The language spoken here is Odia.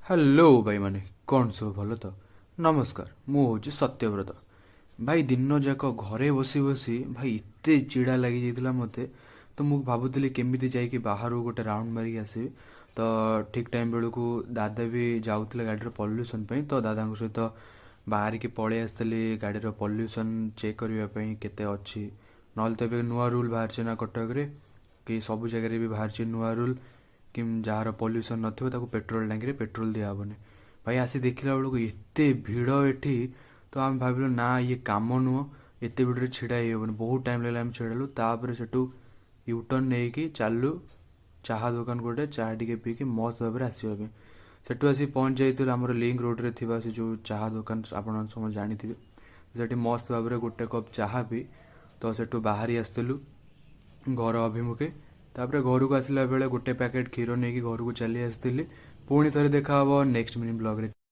ହ୍ୟାଲୋ ଭାଇମାନେ, କ'ଣ ସବୁ ଭଲ ତ? ନମସ୍କାର, ମୁଁ ହେଉଛି ସତ୍ୟବ୍ରତ। ଭାଇ, ଦିନ ଯାକ ଘରେ ବସି ବସି ଭାଇ ଏତେ ଚିଡ଼ା ଲାଗିଯାଇଥିଲା ମୋତେ। ତ ମୁଁ ଭାବୁଥିଲି କେମିତି ଯାଇକି ବାହାରୁ ଗୋଟେ ରାଉଣ୍ଡ ମାରିକି ଆସିବି। ତ ଠିକ୍ ଟାଇମ୍ ବେଳକୁ ଦାଦା ବି ଯାଉଥିଲେ ଗାଡ଼ିର ପଲ୍ୟୁସନ୍ ପାଇଁ, ତ ଦାଦାଙ୍କ ସହିତ ବାହାରିକି ପଳେଇ ଆସିଥିଲି ଗାଡ଼ିର ପଲ୍ୟୁସନ୍ ଚେକ୍ କରିବା ପାଇଁ କେତେ ଅଛି। ନହେଲେ ତ ଏବେ ନୂଆ ରୁଲ୍ ବାହାରିଛି ନା କଟକରେ କି ସବୁ ଜାଗାରେ ବି ବାହାରିଛି ନୂଆ ରୁଲ୍ କି ଯାହାର ପଲ୍ୟୁସନ୍ ନଥିବ ତାକୁ ପେଟ୍ରୋଲ ଟାଙ୍କିରେ ପେଟ୍ରୋଲ ଦିଆହେବନି। ଭାଇ, ଆସି ଦେଖିଲା ବେଳକୁ ଏତେ ଭିଡ଼ ଏଠି, ତ ଆମେ ଭାବିଲୁ ନା ଇଏ କାମ ନୁହଁ, ଏତେ ଭିଡ଼ରେ ଛିଡ଼ା ହେଇହେବନି। ବହୁତ ଟାଇମ୍ ଲାଗିଲା, ଆମେ ଛିଡ଼ା ହେଲୁ। ତାପରେ ସେଠୁ ୟୁଟର୍ନ ନେଇକି ଚାଲିଲୁ ଚାହା ଦୋକାନ, ଗୋଟେ ଚାହା ଟିକେ ପିଇକି ମସ୍ତ ଭାବରେ ଆସିବା ପାଇଁ। ସେଠୁ ଆସି ପହଞ୍ଚି ଯାଇଥିଲୁ ଆମର ଲିଙ୍କ ରୋଡ଼ରେ ଥିବା ସେ ଯେଉଁ ଚାହା ଦୋକାନ, ଆପଣମାନେ ସମସ୍ତେ ଜାଣିଥିବେ। ସେଠି ମସ୍ତ ଭାବରେ ଗୋଟେ କପ୍ ଚାହା ପିଇ ତ ସେଠୁ ବାହାରି ଆସିଥିଲୁ ଘର ଅଭିମୁଖେ। ତାପରେ ଘରକୁ ଆସିଲା ବେଳେ ଗୋଟେ ପ୍ୟାକେଟ୍ କ୍ଷୀର ନେଇକି ଘରକୁ ଚାଲି ଆସିଥିଲି। ପୁଣି ଥରେ ଦେଖା ହେବ ନେକ୍ସଟ ମିନି ବ୍ଲଗ୍ରେ।